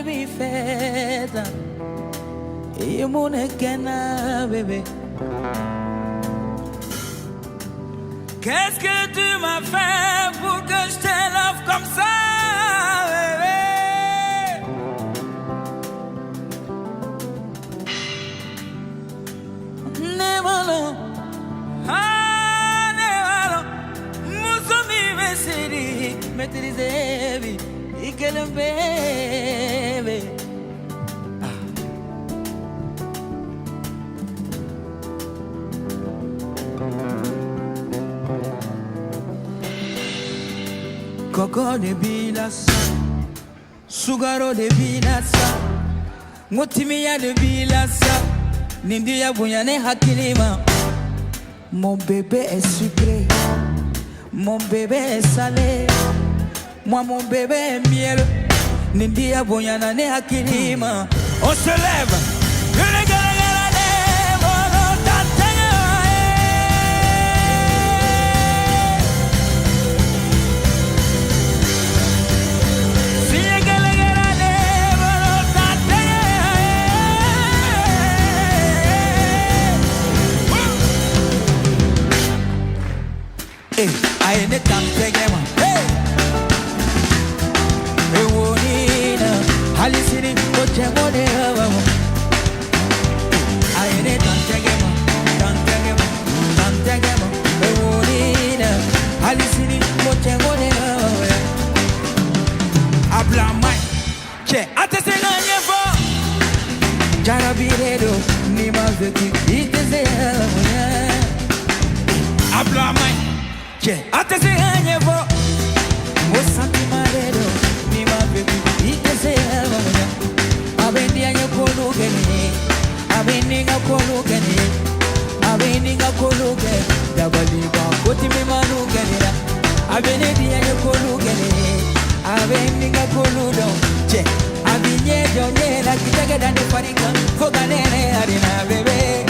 ne b'i fɛ tan? I ye mun de kɛ n na, bébé? Qu'est-ce que tu m'as fait pour que je te love comme ça, bébé? Ne bolo, ah, ne bolo, muso min bɛ seri maîtriser bi, i kelen bébé. Kɔkɔ de b'i la sa, sukaro de b'i la sa, ŋotimiya de b'i la sa, nin diya bonya ne hakili ma. Mon bébé est sucré, mon bébé est salé, moi mon bébé est miel. Nin diya bonya na ne hakili ma. On se lève. Ne bolo tan tɛgɛ ma ye. Siɲɛ kelen kɛra ne bolo tan tɛgɛ ma ye. Eh, a ye ne tan tɛgɛ ma. Hey! Ewonina, hali sini ko cɛ ko ne ma. A ye ne tan tɛgɛ ma, tan tɛgɛ ma, tan tɛgɛ ma. Ewonina, hali sini ko cɛ ko ne ma. A bila ma ɲi, cɛ a tɛ se ka ɲɛfɔ. Jarabi de don, n'i ma vécu, i tɛ se ka bonya. A bila ma ɲi, cɛ a tɛ se ka ɲɛfɔ. O sentiment de don, n'i ma vécu, i tɛ se ka bonya. A bɛ diya n ye k'olu kɛ nin ye, a bɛ ni ka k'olu kɛ nin ye, a bɛ ni ka k'olu kɛ. Dabaliban ko timimanw kɛ nin na. A bɛ ne diya n ye k'olu kɛ nin ye, a bɛ ni ka k'olu dɔn. Cɛ a b'i ɲɛ jɔ ɲɛ la k'i tɛgɛ da ne fari kan fo ka ne yɛrɛ harina, bébé.